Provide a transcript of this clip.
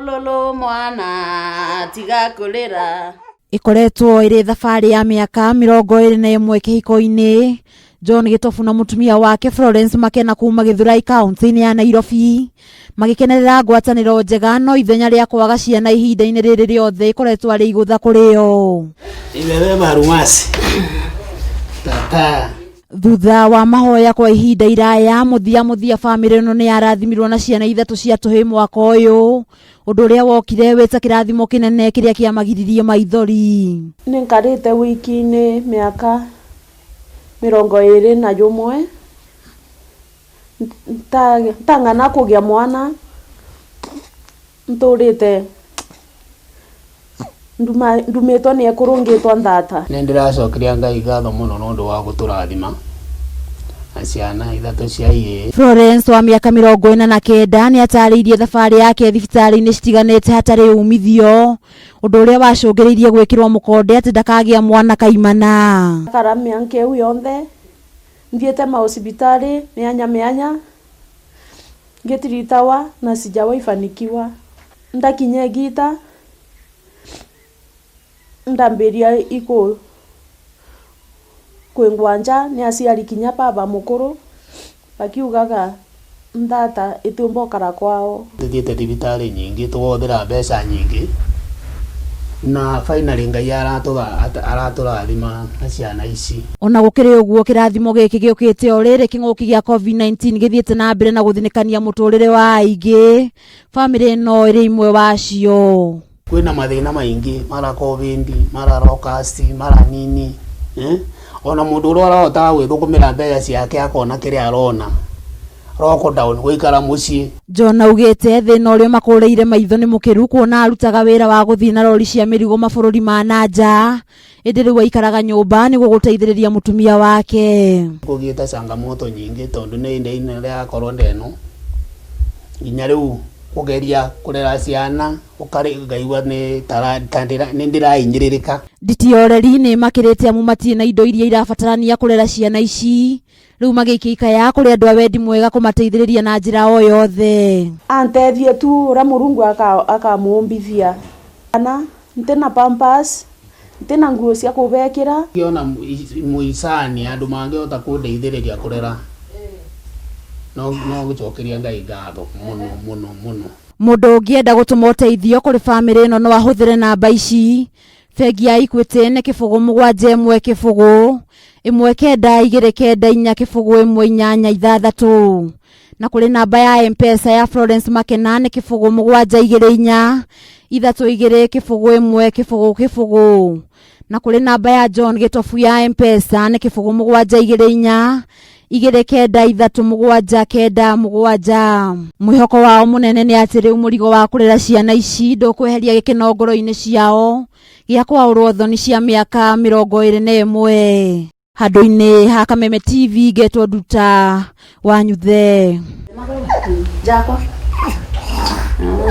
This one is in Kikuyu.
Lolo mwana tiga kũrĩra. Ĩkoretwo ĩrĩ thabarĩ ya mĩaka 21 kĩhiko-inĩ. John Gĩtobu na mũtumia wake Florence Makena kuma Gĩthũrai kaunti-inĩ ya Nairobi magĩkenerera ngwatanĩro njega, no ithenya rĩa kwaga ciana ihinda-inĩ rĩrĩ rĩothe ĩkoretwo arĩ igũtha kũrĩ o. Imebeba rumasi tata. Thutha wa mahoya kwa ihinda iraya, mũthia mũthia bamĩrĩ ĩno nĩ yarathimirwo na ciana ithatũ cia tũhĩĩ mwaka ũyũ, ũndũ ũrĩa wokire wĩ ta kĩrathimo kĩnene kĩrĩa kĩamagiririe maithori. Nĩ nkarĩte wiki-inĩ mĩaka 21 ntang'ana kũgĩa mwana, ntũrĩte ndumĩtwo nĩ ekũrũngĩtwo nthata. Nĩ ndĩracokeria Ngai ngatho mũno nĩ ũndũ wa gũtũrathima na ciana ithatũ cia ihĩĩ. Florence wa mĩaka 49 nĩ atarĩirie thabarĩ yake thibitarĩ-inĩ citiganĩte hatarĩ umithio, ũndũ ũrĩa wacũngĩrĩirie gwĩkĩrwo mũkonde atĩ ndakagĩa mwana kaimana. Kara mĩanka ĩu yonthe nthiĩte mahospitalĩ mĩanya mĩanya ngĩtiritawa na sijawahi fanikiwa. Ndakinya Gita ndambĩria ikũ kwĩngwa nja nĩ aciari kinya baba mũkũrũ bakiugaga nthata ĩtiũmbokara kwao. Tũthiĩte thibitarĩ nyingĩ, tũkahũthĩra mbeca nyingĩ, na finally Ngai aratũrathima na ciana ici. Ona gũkĩrĩ ũguo, kĩrathimo gĩkĩ gĩũkĩte o rĩrĩ kĩng'ũki gĩa COVID-19 gĩthiĩte na mbere na gũthinĩkania mũtũrĩre wa aingĩ. Bamĩrĩ ĩno ĩrĩ imwe wacio. Kwĩna mathĩna maingĩ, mara COVID, mara locust, mara nini, eh? Ona mũndũ ũrĩa ũrahotaga gwĩthũkũmĩra mbeca ciake akona kĩrĩa arona, lockdown, gũikara mũciĩ. John augĩte thĩna ũrĩa makũrĩire maitho nĩ mũkĩru, kuona arutaga wĩra wa gũthiĩ na rori cia mĩrigo mabũrũri ma na nja, ĩndĩ rĩu aikaraga nyũmba nĩguo gũteithĩrĩria mũtumia wake. Kũgĩte changamoto nyingĩ tondũ nĩ ihinda rĩa korona ĩno, nginya rĩu kũgeria kũrera ciana ngaigua nĩ ndĩrahinyĩrĩrĩka. Nditi ya ũreri nĩ makĩrĩte amu matirĩ na indo iria irabatarania kũrera ciana ici, rĩu magĩikia ikaya kũrĩ andũ a wendi mwega kũmateithĩrĩria na njĩra o yothe. Antethie tu ũrĩa Mũrungu akamumbithia ana ntina pampers, ntina nguo cia kũbekĩra. Ngĩona mũicani andũ mangĩhota kũndeithĩrĩria kũrera, no gũcokeria Ngai ngatho mũno mũno mũno. Mũndũ ũngĩenda gũtũma ũteithio kũrĩ bamĩrĩ ĩno no ahũthĩre namba ici: bengi ya Equity nĩ 071 0 19294 018 6, na kũrĩ namba ya M-Pesa ya Florence Makena nĩ 072432 010 0, na kũrĩ namba ya John Gĩtobu ya M-Pesa nĩ 0724 293797. Mwĩhoko wao mũnene nĩ atĩ rĩu mũrigo wa kũrera ciana ici ndũkweheria gĩkeno ngoro-inĩ ciao gĩa kwaũrwo thoni cia mĩaka 21. Handũ-inĩ ha Kameme TV, ngetwo Nduta wa Nyuthe. Jakwa.